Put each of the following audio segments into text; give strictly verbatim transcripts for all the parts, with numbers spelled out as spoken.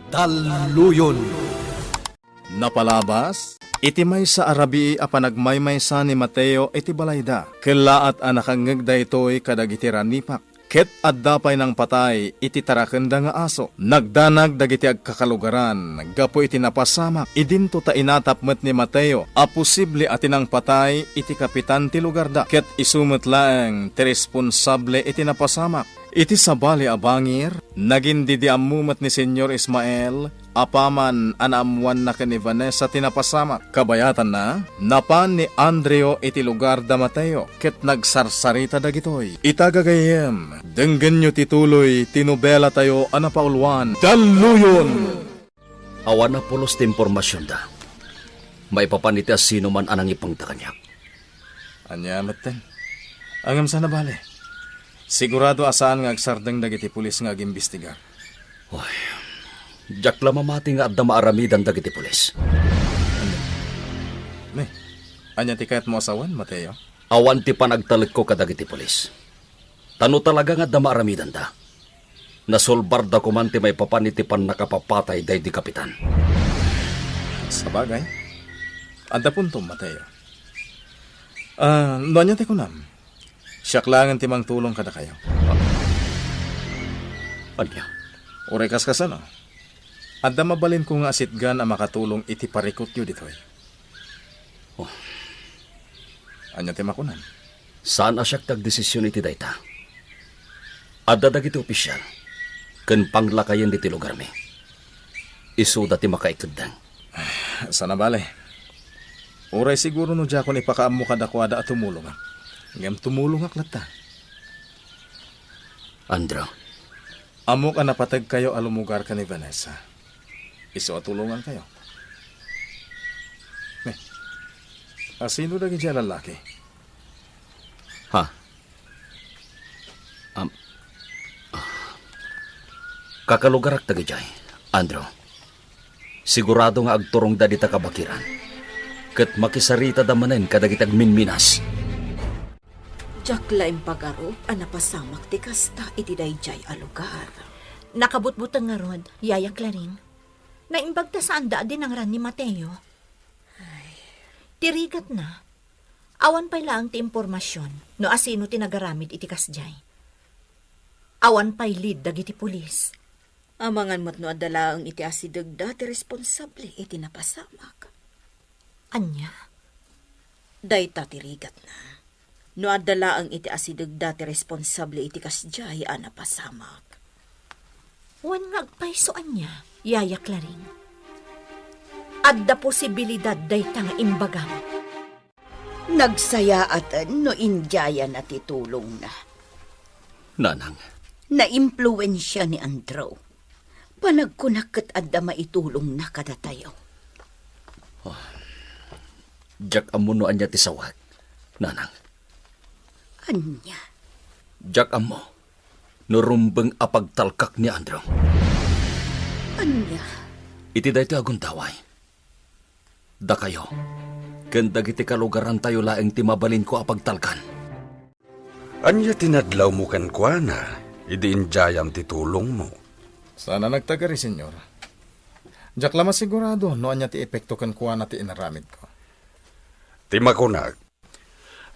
Talluyon. Napalabas, iti maysa a rabii a panagmaymaysa ni Mateo iti balayda, kellaat a nakangngeg daytoy kadagiti ranipak, ket adda pay nangpatay iti tarakenda nga aso. Nagdanag dagiti agkakalugaran gapu iti napasamak. Idinto ta inatap met ni Mateo a posible a ti nangpatay iti kapitan ti lugarda, ket isu met laeng ti responsable iti napasamak. Iti sabali a bangir, nagin didi ammo met ni Señor Ismael, apaman a naammoanna ken ni Vanessa ti napasamak. Kabayatanna, napan ni Andreo iti lugar da Mateo, ket nagsarsarita dagitoy. Ita gagayyem, denggenyo ti tuloy ti nobelatayo a napauluan, Dalluyon! Awan a pulos ti impormasionda maipapan iti asinoman a nangipangta kaniak. Ania metten? Ngem saan a bale. Sigurado a saan nga agsardeng dagiti pulis nga agimbestigar. Oy, diak la mamati nga adda maaramidan dagiti pulis. Ne, ania ti kayatmo a sawen, Mateo? Awan ti panagtalekko kadagiti pulis. Ta no talaga nga adda maaramidanda, nasulbarda koman ti maipapan iti pannakapapatay daydi kapitan. Sabagay, adda puntom, Mateo. Ah, no ania ti kunam, siak laengen ti mangtulong kadakayo. Ania? Uray kaskasano, adda mabalinko nga asitgan a makatulong iti parikutyo ditoy. Oh. Ania ti makunam? Saan a siak ti agdesision iti dayta. Adda dagiti opisial ken panglakayen ditoy lugarmi. Isuda ti makaikeddeng. Saan a bale. Uray siguro no diakon ipakaammo kadakuada a tumulongak. Ngem tumulongak latta. Andrew. Ammok a napategkayo a lumugar ken ni Vanessa. Isu a tulongankayo. Ne, asino dagiti a lallaki? Ha? Am, ah. Kakalugarak dagidiay, Andrew. Sigurado nga agturongda dita kabakiran, ket makisaritada manen kadagiti agminminas. Diak la impagarup a napasamak ti kasta iti daydiay a lugar. Nakabutbuteng ngarud, Yaya Claring. Naimbag ta saanda a dinangran ni Mateo. Ay, ti rigatna, awan pay laeng ti impormasion no asino ti nagaramid iti kasdiay. Awan pay lead dagiti pulis. Amangan met no adda laeng iti asidegda ti responsable iti napasamak. Ania? Dayta ti rigatna. No adda laeng iti asidegda ti responsable iti kasdiay a napasamak. Wen nga agpayso ania, Yaya Claring? Adda posibilidad dayta nga imbagam. Nagsayaaten no indiayana ti tulongna. Nanang. Naimpluensia ni Andrew. Panagkunak ket adda maitulongna kadatayo. Oh. Diak ammo no ania ti sawek, Nanang. Ania? Diak ammo no rumbeng a pagtalkak ni Andrew. Ania? Iti daytoy a gundaway, dakayo ken dagiti kalugarantayo laeng ti mabalinko a pagtalkan. Ania ti nadlawmo kenkuana idi indiayam ti tulongmo? Saan a nagtagari, Señor. Diak la masigurado no ania ti epekto kenkuana ti inaramidko. Ti makunak,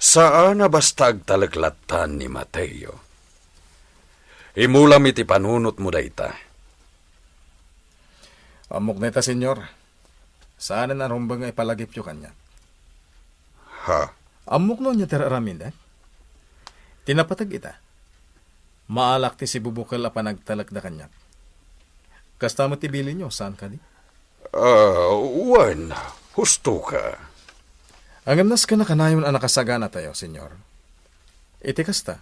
saan a basta agtalek lattan ni Mateo. Imulam iti panunotmo dayta. Ammok dayta, Señor. Saanen a rumbeng nga ipalagipyo kaniak. Ha? Ammok no ania ti ar-aramidek. Ti napateg ita, maalak ti sibubukel a panagtalekda kaniak. Kasta met ti bilinyo, saan kadi? Ah, wen, husto ka. Ngem nasken a kanayon a nakasaganatayo, Señor. Iti kasta,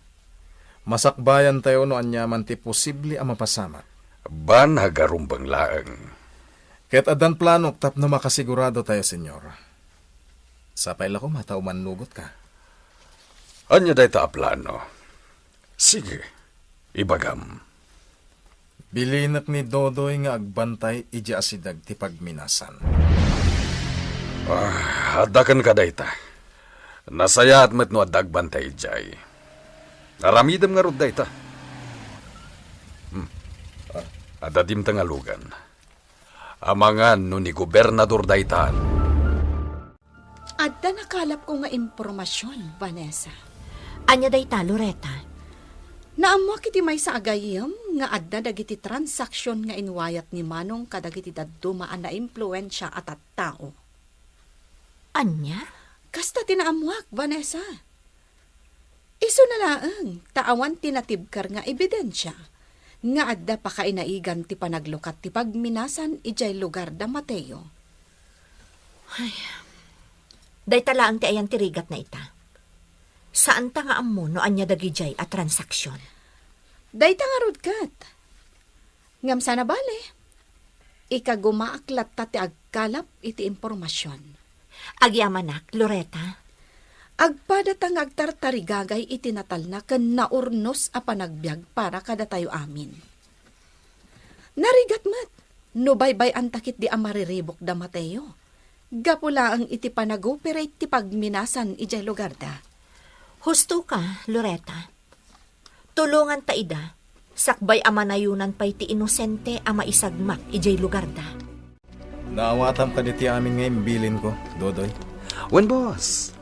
masakbayantayo no aniaman ti posible a mapasamak. Banag a rumbeng laeng. Ket addan planok tapno makasigurado tayo, Señor. Sapay la koma ta umannugot ka. Ania dayta a plano? Sige, ibagam. Bilinek ni Dodoy nga agbantay idiay asideg ti pagminasan. Ah, adda kenka dayta. Nasayaat met no adda agbantay idiay. Aramidem ngarud dayta. Hmm. Adda dimta nga lugan. Amangan no ni gobernador daytan. Adda nakalapko nga impormasion, Vanessa. Ania dayta, Loretta? Naammoak iti maysa a gayyem nga adda dagiti transaksion nga inwayat ni Manong kadagiti dadduma a naimpluensia a tattao. Ania? Kasta ti naammoak, Vanessa. Isuna laeng ta awan ti natibker nga ebidensia nga adda pakainaigan ti panaglukat ti pagminasan idiay lugar da Mateo. Ay, dayta laeng ti ayan ti rigatna ita. Saanta nga ammo no ania dagidiay a transaksion. Dayta ngarud ket. Ngem sana bale, ikagumaak latta ti agkalap iti impormasion. Agyamanak, Loretta. Agpadata nga agtartarigagay iti natalna ken naurnos a panagbiag para kadatayo amin. Narigat met no baybay-anta ketdi a mariribuk da Mateo, gapu laeng iti panag-operate ti pagminasan idiay lugarda. Husto ka, Loretta. Tulonganta ida, sakbay a manayonan pay ti inosente a maisagmak idiay lugarda. Naawatam kadi ti amin nga imbilinko, Dodoy? Wen, boss.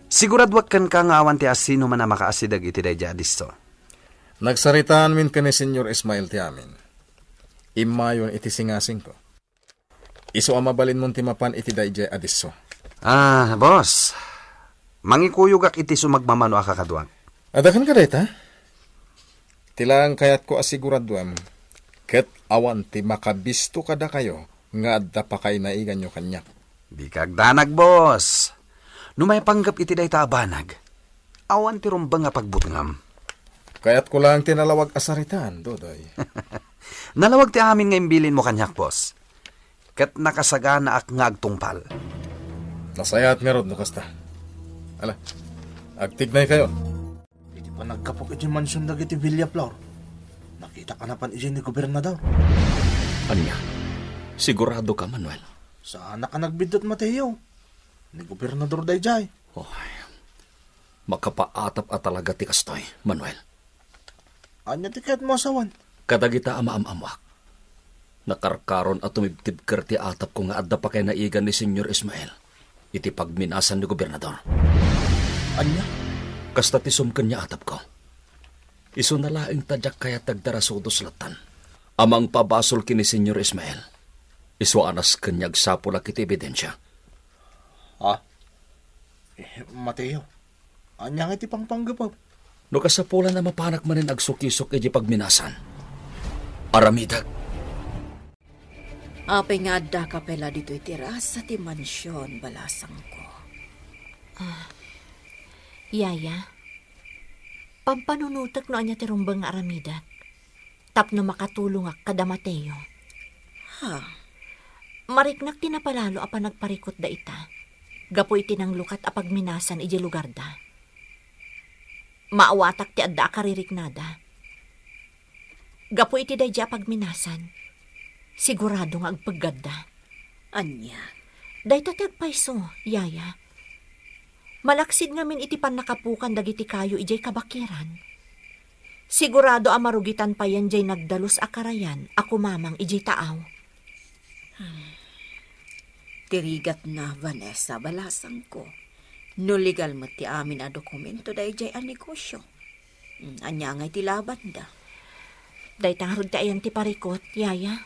Siguraduak kenka nga awan ti asinoman a makaasideg iti daydiay a disso. Nagsaritaanmin ken ni Señor Ismael ti amin. Immayon iti singasingko. Isu a mabalinmon ti mapan iti daydiay a disso. Ah, boss. Mangikuyogak iti sumagmamano a kakaduak. Adda kenka dayta? Ti laeng kayatko a siguraduem, ket awan ti makabisto kadakayo nga adda pakainaiganyo kaniak. Dika agdanag, boss. No maipanggep iti dayta a banag, awan ti rumbeng a pagbutngam. Kayatko laeng ti nalawag a saritaan, Dodoy. Nalawag ti amin nga imbilinmo kaniak, boss. Ket nakasaganaak nga agtungpal. Nasayaat ngarud no kasta. Ala, agtignaykayo. Iti panaggapuak idiay mansion dagiti Villaflor, nakitak a napan idiay ni gobernador. Ania? Sigurado ka, Manuel? Saanak a nagbiddut, Mateo. Ni gobernador daydiay. Oh, makapaatap a talaga ti kastoy, Manuel. Ania ti kayatmo a sawen? Kadagita a maam-ammoak, nakarkaron a tumibtibker ti atapko nga adda pakainaigan ni Señor Ismael iti pagminasan ni gobernador. Ania? Kasta ti sumken ni atapko. Isuna laeng ta diak kayat ti agdarasudos lattan a mangpabasol ken ni Señor Ismael. Isu a nasken nga agsapulak iti ebidensia. Ah, eh, Mateo, ania nga iti pangpanggepem? No kasapulan a mapanak manen agsukisok iti pagminasan, aramidek. Apay nga adda kapela ditoy ti rasa ti mansion, balasangko? Ah, yaya, pampanunotek no ania ti rumbeng nga aramidek tapno makatulongak kada Mateo. Ha? Mariknak ti napalalo a panagparikut dayta gapu iti nanglukat a pagminasan idiay lugarda. Maawatak ti adda a kaririknada. Gapu iti daydiay a pagminasan, sigurado nga agpeggadda. Ania? Dayta ti agpayso, yaya. Malaksid ngamin iti pannakapukan dagiti kayo idiay kabakiran, sigurado a marugitan payen diay nagdalus a karayan a kumamang idiay taaw. Hmm. Ti rigatna, Vanessa, balasangko. No legal met ti amin a dokumento daydiay a negosio. Hmm, ania ngay ti labanda? Dayta ngarud ti ayan ti parikut, yaya.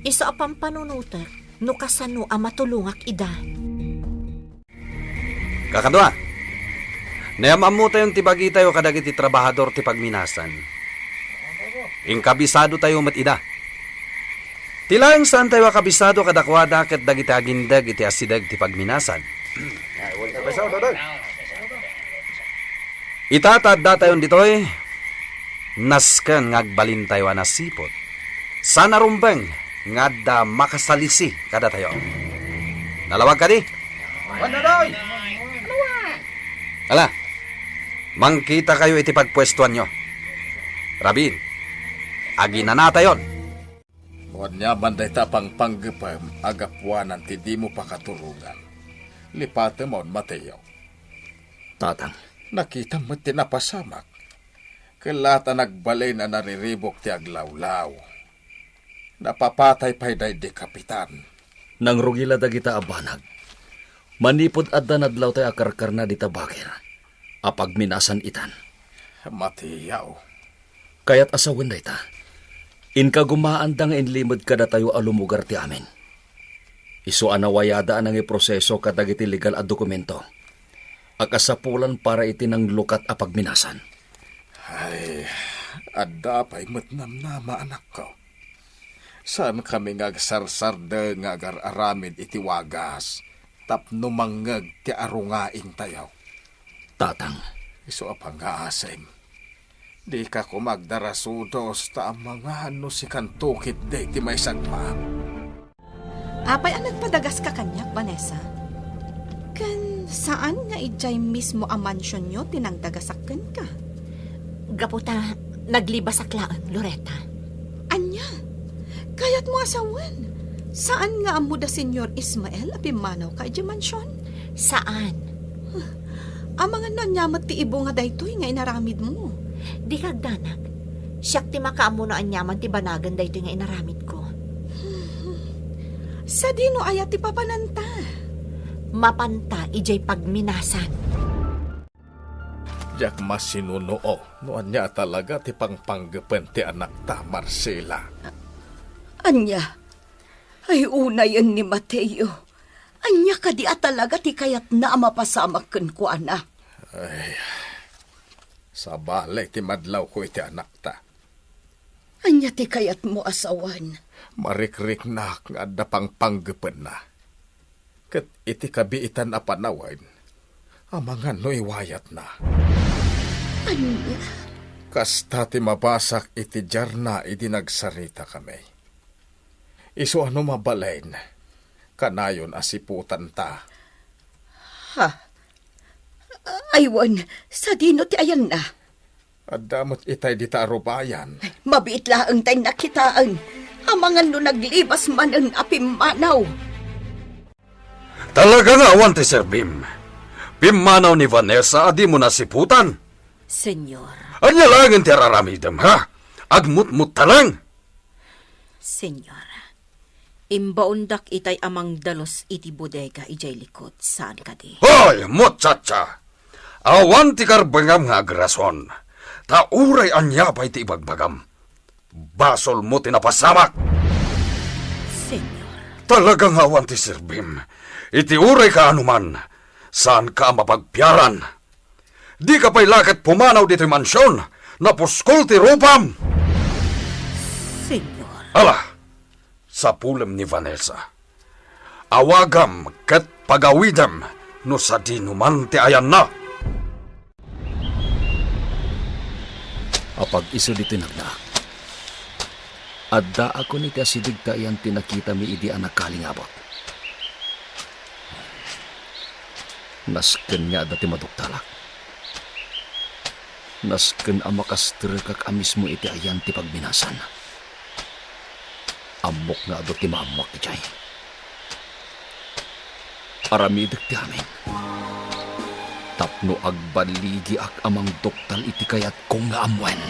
Isu a pampanunotek no kasano a matulongak ida. Kakadua, naam-ammotayon ti bagitayo kadagiti trabahador ti pagminasan. Inkabisadotayo met ida. Ti laeng saantayo a kabisado kadakuada ket dagiti agindeg iti asideg ti pagminasan. Ita ta addatayon ditoy, nasken nga agbalintayo a nasiput. Saan a rumbeng nga adda makasalisi kadatayo. Nalawag kadi? Ala, mangkitakayo iti pagpuestoanyo. Rabin, aginanatayon. Ania man dayta a pangpanggepem a gapuanan ti dimo pakatulongan. Lipatem on, Mateo. Tatang. Nakitam met ti napasamak. Ket la ta nagbalin a nariribuk ti aglawlaw. Napapatay pay daydi kapitan. Nangrugila dagita a banag. Manipud adda nadlawtay a karkarna dita bagir a pagminasan itan. Matiyaw. Kayat a sawen dayta. Inkagumaanda nga inlimed kadatayo a lumugar ti amin. Isu a nawayada a nangiproseso kadagiti legal a dokumento a kasapulan para iti nanglukat a pagminasan. Ay, adda pay met namnama, anakko. Saan kami nga agsarsarde nga agar-aramid iti wagas tapno mangngeg ti arungaingtayo? Tatang. Isu a pangngaasim. Dika koma agdarasudos ta amangan no sikanto ketdi ti maisagma. Apay a nagpadagaska kaniak, Vanessa? Ken saan nga idiay mismo a mansionyo ti nagdagasak kenka? Gapu ta naglibasak laeng, Loretta. Ania? Kayatmo a sawen, saan nga ammo da Señor Ismael a pimmanawka idiay mansion? Saan. Amangan no ania met ti ibunga daytoy nga inaramidmo. Dika agdanag. Siak ti makaammo no ania man ti banagen daytoy nga inaramidko. Sadino aya ti papananta? Mapanta idiay pagminasan. Diak masinunuo no ania talaga ti pangpanggepen ti anakta, Marcela. Ania? Ay, unayen ni Mateo. Ania kadi a talaga ti kayatna a mapasamak kenkuana? Ay, sabali ti madlawko iti anakta. Ania ti kayatmo a sawen? Marikriknak nga adda pangpanggepenna. Ket iti kabiitan a panawen, amangan no iwayatna. Ania? Kasta ti mabasak iti diarna idi nagsaritakami. Isu a no mabalin, kanayon a siputanta. Ha? Ay wen, sadino ti ayanna? Adda met itay dita a rubayan. Mabiit laeng tay nakitaen. Amangan no naglibas manen a pimmanaw. Talaga nga awan ti serbim. Pimmanaw ni Vanessa a dimo nasiputan. Señor. Ania laengen ti ar-aramidem, ha? Agmutmutta lang. Señor, imbaondak itay a mangdalus iti bodega idiay likod, saan kadi? Hoy, muchacha! Awan ti karbengam nga agrason, ta uray ania pay ti ibagbagam, basolmo ti napasamak. Señor. Talaga nga awan ti serbim. Iti uray kaano man, saanka a mapagpiaran. Dika pay la ket pumanaw ditoy mansion. Napuskol ti rupam. Señor. Ala, sapulem ni Vanessa. Awagam ket pagawidem no sadino man ti ayanna. Apag isu ditoy nagna, addaakon iti asideg ti ayan ti nakitami idi a nakalingabot. Nasken nga adda ti maduktalak. Nasken a makastrekak a mismo iti ayan ti pagminasan. Ammok nga adu ti maammoak idiay. Aramidek ti amin tapno agballigiak a mangduktal iti kayatko nga ammoen.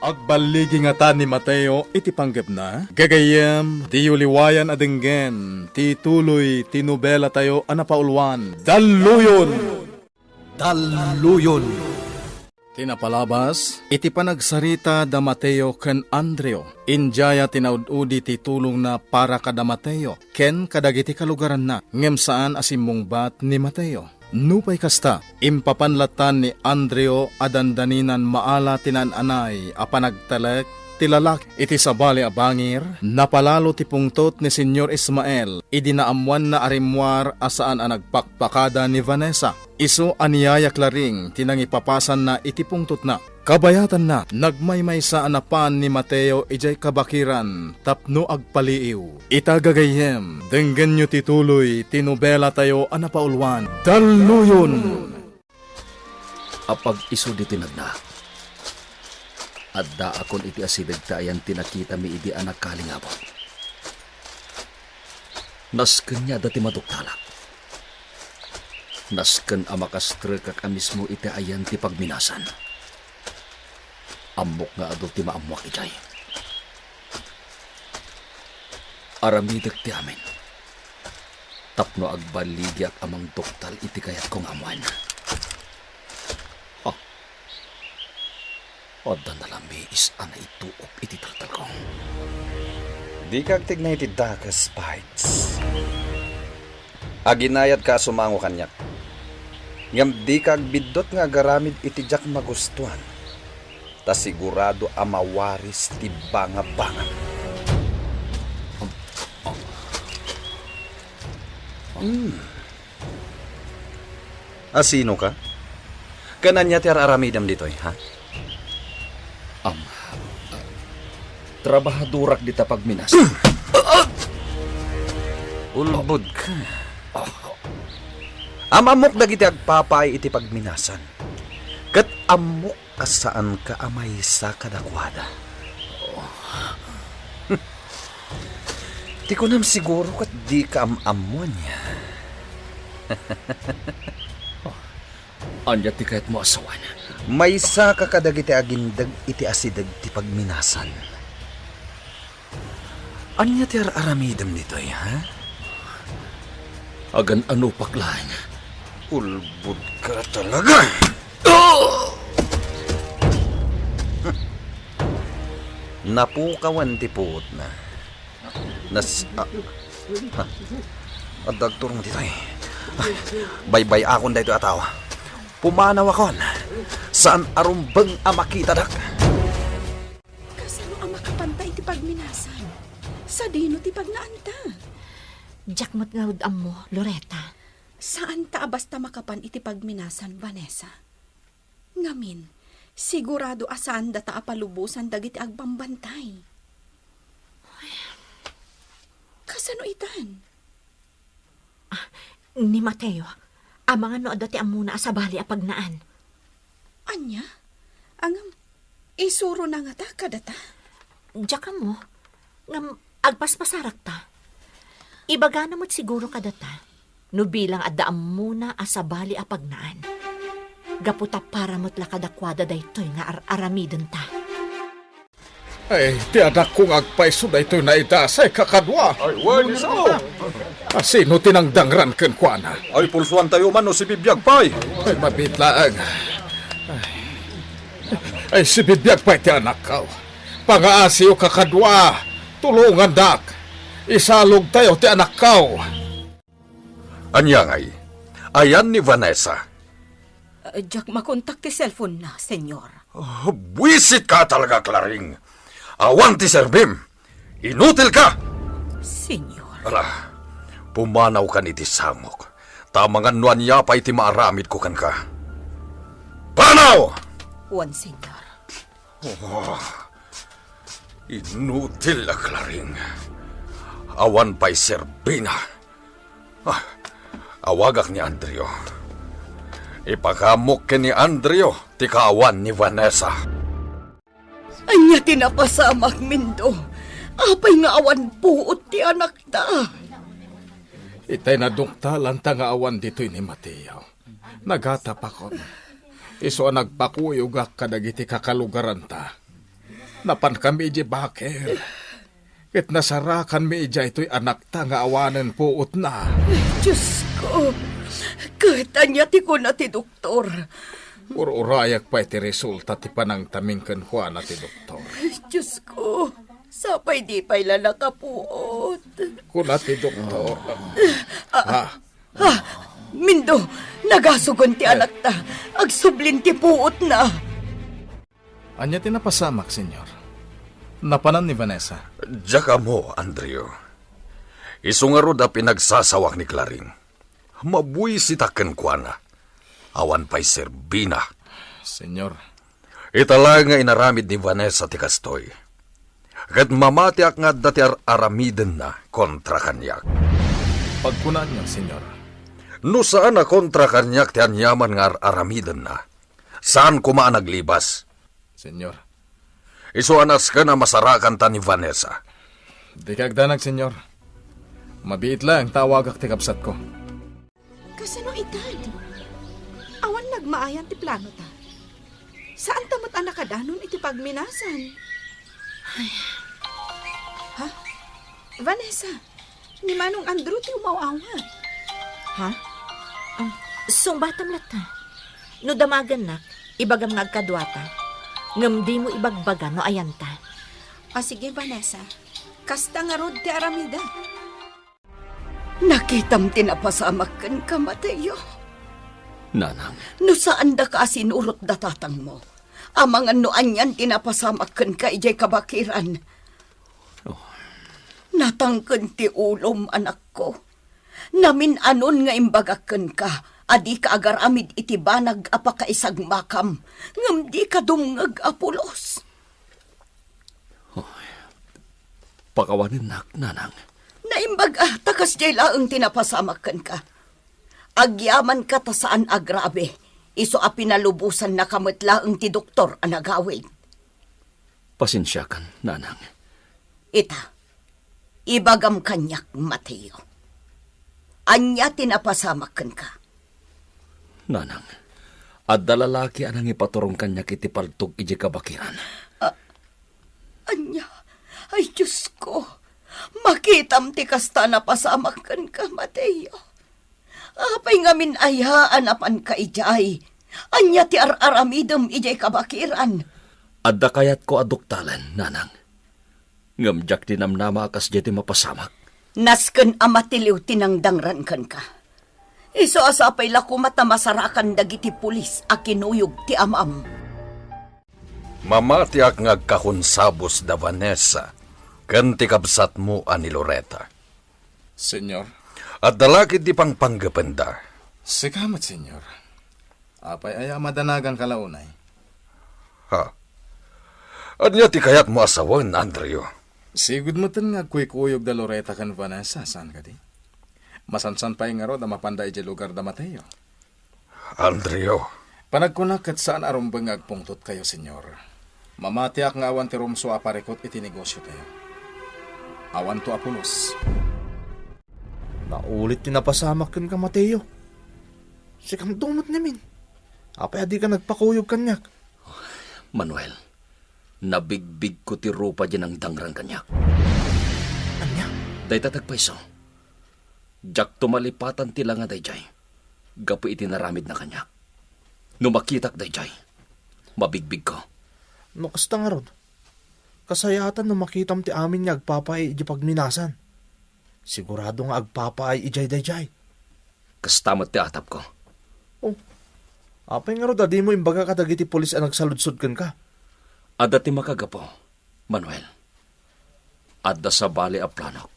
Agballigi ngata ni Mateo iti panggepna? Gagayyem, diyo liwayan a denggen ti tuloy ti nobelatayo a napauluan, Dalluyon! Dalluyon! Ti napalabas, iti panagsarita da Mateo ken Andreo, indiaya tinaud-udi ti tulongna para kada Mateo ken kadagiti kalugaranna, ngem saan a simmungbat ni Mateo. Nupay kasta, impapan latta ni Andreo a dandaninan maala ti naan-anay a panagtalek ti lalaki. Iti sabali a bangir, napalalo ti pungtot ni Señor Ismael idi naammoanna a rimmuar a saan a nagpakpakada ni Vanessa. Isu a niayak laring ti nangipapasanna iti pungtotna. Kabayatanna, nagmaymaysa a napan ni Mateo idiay kabakiran tapno agpaliiw. Ita gagayyem, denggenyo ti tuloy ti nobelatayo a napauluan, Dalluyon! Apag isu ditoy nagna, addaakon iti asideg ti ayan ti nakitami idi a nakalingabot. Nasken nga adda ti maduktalak. Nasken a makastrekak a mismo iti ayan ti pagminasan. Ammok nga adu ti maammoak idiay. Aramidek ti amin tapno agbaligiak a mangduktal iti kayatko nga ammoen. Ha? Adda nalamiis a naituok iti taltalko. Dika agtigna iti dakes, Pikes. Aginayadka a sumango kaniak. Ngem dika agbiddut nga agaramid iti diak magustuan, ta sigurado a mawaris ti bangabangam. Hmm. A sino ka? Ken ania ti ar-aramidem ditoy, ha? Am, ah, trabahadorak dita pagminasan. Ulbod ka. Am-ammok dagiti agpapaay iti pagminasan. Ket ammok a saanka a maysa kadakuada. Ti kunam siguro ket dika am-ammo ania. Ania ti kayatmo a sawen? Maysaka kadagiti agindeg iti asideg ti pagminasan. Ania ti ar-aramidem ditoy, ha? Agan-anopak laeng. Ulbod ka talaga! Napukawan ti puotna. Nas-, a-, ha? Adda agturong ditoy. Ay, baybay-akon daytoy a tao. Pumanawakon. Saan a rumbeng a makitadak. Kasano a makapanta iti pagminasan? Sadino ti pagnaanta? Diak met ngarud ammo, Loretta. Saanta a basta makapan iti pagminasan, Vanessa. Ngamin, sigurado a saandata a palubosan dagiti agbambantay. Kasano itan? Ah, ni Mateo, amangan no adda ti ammona a sabali a pagnaan. Ania? Ngem, isurona ngata kadata? Diak ammo. Ngem, agpaspasarakta. Ibagana met siguro kadata, no bilang adda ammona a sabali a pagnaan. Gapu ta para met la kadakuada daytoy nga ar-aramidenta. Ay, ti anakko nga agpayso daytoy naidasay kakadua. Ay, wen, isu. A sino ti nangdangran kenkuana? Ay, pulsuantayo man no sibibiag pay. Ay, mabiit laeng. Ay. Ay, sibibiag pay ti anakko. Pangaasiyo kakadua. Tulongandak. Isalogtayo ti anakko. Ania ngay? Ayan ni Vanessa? Ah, diak makontak ti cellphone-na, Senyor. Ah, buisit ka talaga, Claring. Awan ti serbim. Inutil ka! Senyor. Ala, pumanaw kan iti sangok. Ta amangan no ania pay ti maaramidko kenka. Panaw! Wen, Senyor. Oh, inutil a Claring. Awan pay serbina. Ah, awagak ni Andrew. Ipakaamok ken ni Andrew ti kaawan ni Vanessa. Ania ti napasamak, Mindo? Apay nga awan puot ti anakta? Itay nadungtalanta nga awan ditoy ni Mateo. Nagatapakon. Isu a nagpakuyogak kadagiti kakalugaranta. Napankami idiay baker. Ket nasarakanmi idiay toy anakta nga awanen puotna. Diosko, ket ania ti kuna ti doktor? Ur-urayak pay ti resulta ti panangtaming kenkuana ti doktor. Diosko, sapay di pay la nakapuot. Kuna ti doktor. Ah, ah, Mindo, nagasogen ti anakta. Agsublin ti puotna. Ania ti napasamak, Senyor? Napanan ni Vanessa? Diak ammo, Andrew. Isu ngarud a pinagsasawak ni Claring. Mabuisitak kenkuana. Awan pay serbina. Senyor. Ita laeng nga inaramid ni Vanessa ti kastoy. Ket mamatiak nga adda ti ar-aramidenna kontra kaniak. Pagkunaanyo, Senyor. No saan a kontra kaniak ti aniaman nga ar-aramidenna, saan koma a naglibas. Senyor. Isu a nasken a masarakanta ni Vanessa. Dika agdanag, Senyor. Mabiit laeng ta awagak ti kabsatko. Kasano itan? Awan nagmaayan ti planota. Saanta met a nakadanon iti pagminasan. Ay. Ha? Vanessa, Ni Manong Andrew ti umaw-awat. Ha? Um, sungbatam latta. No damagennak, ibagam nga agkaduata. Ngem dimo ibagbaga no ayanta. O sige, Vanessa. Kasta ngarud ti aramidek. Nakitam ti napasamak kenka, Mateo. Nanang. No saandaka a sinurot da tatangmo, amangan no anian ti napasamak kenka idiay kabakiran. Oh. Natangken ti ulom, anakko. Namin-anon nga imbagak kenka a dika agaramid iti banag a pakaisagmakam, ngem dika dumngeg a pulos. Oh. Pakawanennak, nanang. Naimbag a ta kasdiay laeng ti napasamak kenka. Agyamanka ta saan a grabe, isu a pinalubosannaka met laeng ti doktor a nagawid. Pasensiakan, nanang. Ita, ibagam kaniak, Mateo. Ania ti napasamak kenka? Nanang, adda lalaki a nangipaturong kaniak iti paltog idiay kabakiran. A-, ania? Ay, Diosko, makitam ti kasta a napasamak kenka, Mateo. Apay ngamin aya a napanka idiay? Ania ti ar-aramidem idiay kabakiran? Adda kayatko a duktalen, nanang. Ngem diak dinamnama a kasdiay ti mapasamak. Nasken a matiliw ti nangdangran kenka. Isu a sapay la koma ta masarakan dagiti pulis a kinuyog ti amam. Mamatiak nga agkakonsabus da Vanessa ken ti kabsatmo a ni Loreta. Senyor? Adda la ketdi pangpanggependa. Sika met, senyor. Apay aya a madanaganka la unay? Ha? Ania ti kayatmo a sawen, Andrew? Sigud metten nga agkuykuyog da Loreta ken Vanessa, saan kadi? Masansan pay ngarud a mapanda idiay lugar da Mateo. Andrew. Panagkunak ket saan a rumbeng nga agpungtotkayo, senyor. Mamatiak nga awan ti rumsua a parikut iti negosiotayo. Awanto a pulos. Naulit ti napasamak kenka, Mateo. Sikamto met ngamin. Apay a dika nagpakuyog kaniak? Manuel, nabigbigko ti rupa diay nangdangran kaniak. Ania? Dayta ti agpayso. Diakto malipatan ti langa daydiay gapu iti naramidna kaniak. No makitak daydiay, mabigbigko. No kasta ngarud, kasayaatan no makitam ti amin nga agpapaay idiay pagminasan. Sigurado nga agpapaay idiay daydiay. Kasta met ti atapko. Oh, apay ngarud a dimo imbaga kadagiti pulis a nagsaludsod kenka? Adda ti makagapu, Manuel. Adda sabali a planok.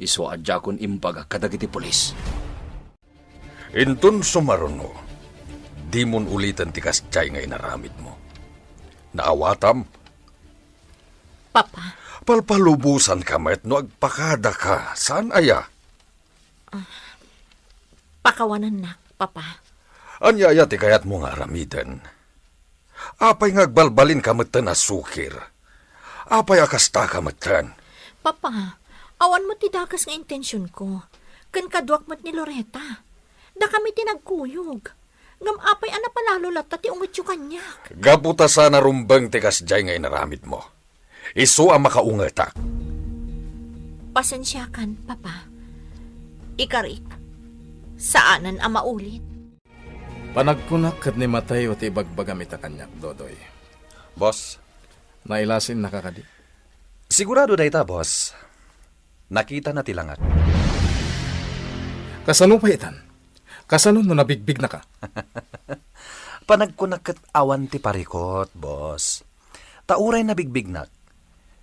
Isu a diakon imbaga kadagiti pulis. Inton sumaruno, dimon uliten ti kasdiay nga inaramidmo. Naawatam? Papa. Palpalubosanka met no agpakadaka. Saan aya? Pakawanennak, Papa. Ania aya ti kayatmo nga aramiden? Apay nga agbalbalinka metten a sukir? Apay a kastaka metten? Papa, awan met ti dakes nga intensionko. Ken kaduak met ni Loreta. Dakami ti nagkuyog. Ngem apay a napalalo latta ti ungetyo kaniak? Gapu ta saan a rumbeng ti kasdiay nga inaramidmo. Isu a makaungetak. Pasensiakan, Papa. Ikarik, saanen a maulit. Panagkunak ket ni Mateo ti ibagbagam ita kaniak, Dodoy. Boss. Nailasinnaka kadi? Sigurado dayta, boss. Nakitana ti langak. Kasano pay itan? Kasano no nabigbignaka? Panagkunak ket awan ti parikut, boss. Ta uray nabigbignak,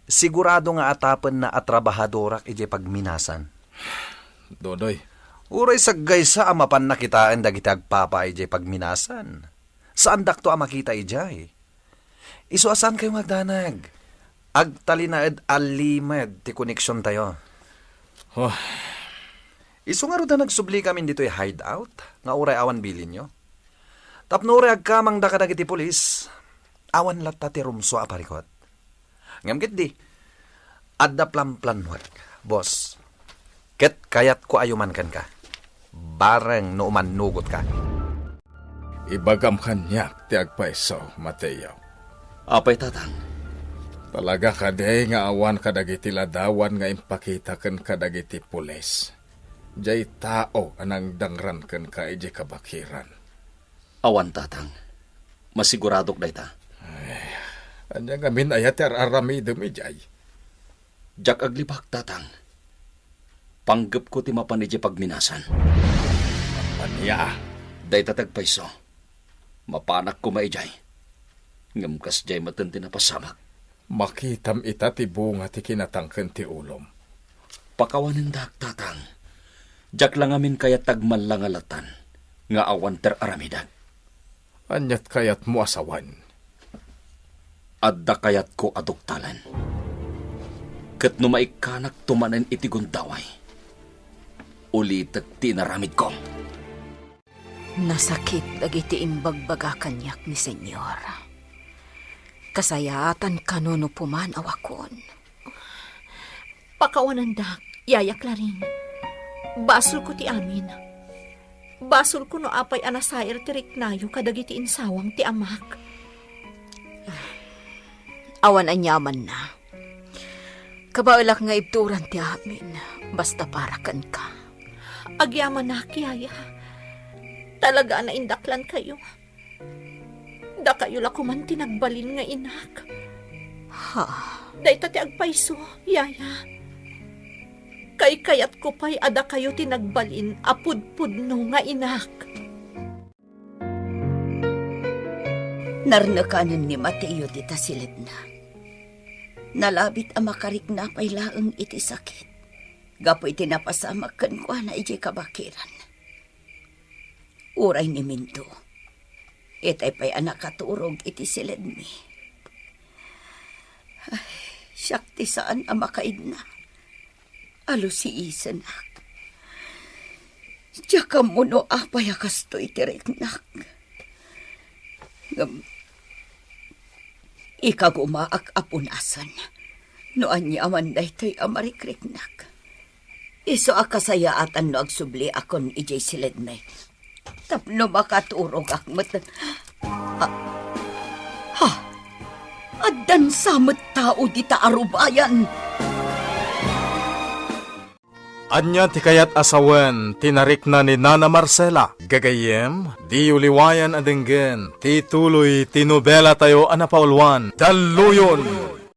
sigurado nga atapenna a trabahadorak idiay pagminasan. Dodoy. Uray saggaysa a mapanna kitaen dagiti agpapaay idiay pagminasan. Saandakto a makita idiay. Isu a saankayo nga agdanag. Agtalinaed a limed ti koneksiontayo. Oh. Isu ngarud a nagsublikami ditoy hideout nga uray awan bilinyo. Tapno uray agkamangda kadagiti pulis, awan latta ti rumsua a parikut. Ngem ketdi, adda planplanuek, boss. Ket kayatko a yuman kenka. Bareng no umannugotka. Ibagam kaniak ti agpayso, Mateo. Apay, Tatang? Talaga kadi nga awan kadagiti ladawan nga impakita ken kadagiti pulis? Diay tao a nangdangran kenka idiay kabakiran. Awan, Tatang. Masiguradok dayta. Ay, ania ngamin aya ti ar-aramidem idiay? Diak aglibak, Tatang. Panggepko ti mapan idiay pagminasan. Ania? Dayta ti agpayso. Mapanak koma idiay. Ngem kasdiay met ti napasamak. Makitam ita ti bunga ti kinatangken ti ulom. Pakawanendak, Tatang. Diak la ngamin kayat ti agmallangalatan nga awan ti ar-aramidek. Aniat kayatmo a sawen? Adda kayatko a duktalen. Ket no maikkanakto manen iti gundaway, ulitek ti inaramidko. Nasakit dagiti imbagbaga kaniak ni Señor. Kasayaatan kano no puman a wakon. Pakawanendak, Yaya Clarin. Basolko ti amin. Basolko no apay a nasair ti riknayo kadagiti insawang ti amak. Awan aniamanna. Kabaelak nga ibturan ti amin, basta para kenka. Agyamanak, Yaya. Talaga a naindaklankayo. Dakayo la koman ti nagbalin nga inak. Ha? Dayta ti agpayso, Yaya. Kaykayatko pay a dakayo ti nagbalin a pudpudno nga inak. Narnekanen ni Mateo dita siledna. Nalabit a makarikna pay laeng iti sakit gapu iti napasamak kenkuana idiay kabakiran. Uray ni Mindo, itay pay a nakaturog iti siledmi. Ay, siak ti saan a makaidna. Alusiisenak. Diak ammo no apay a kastoy ti riknak. Ngem ikagumaak a punasen no aniaman daytoy a marikriknak. Isu a kasayaatan no agsubliakon idiay siledmi. Tapno makaturogak met. Ha? Ha? Addan sa met tao dita a rubayan? Ania ti kayat a sawen ti narikna ni Nana Marcela? Gagayyem, diyo liwayan a denggen ti tuloy ti nobelatayo a napauluan, Dalluyon!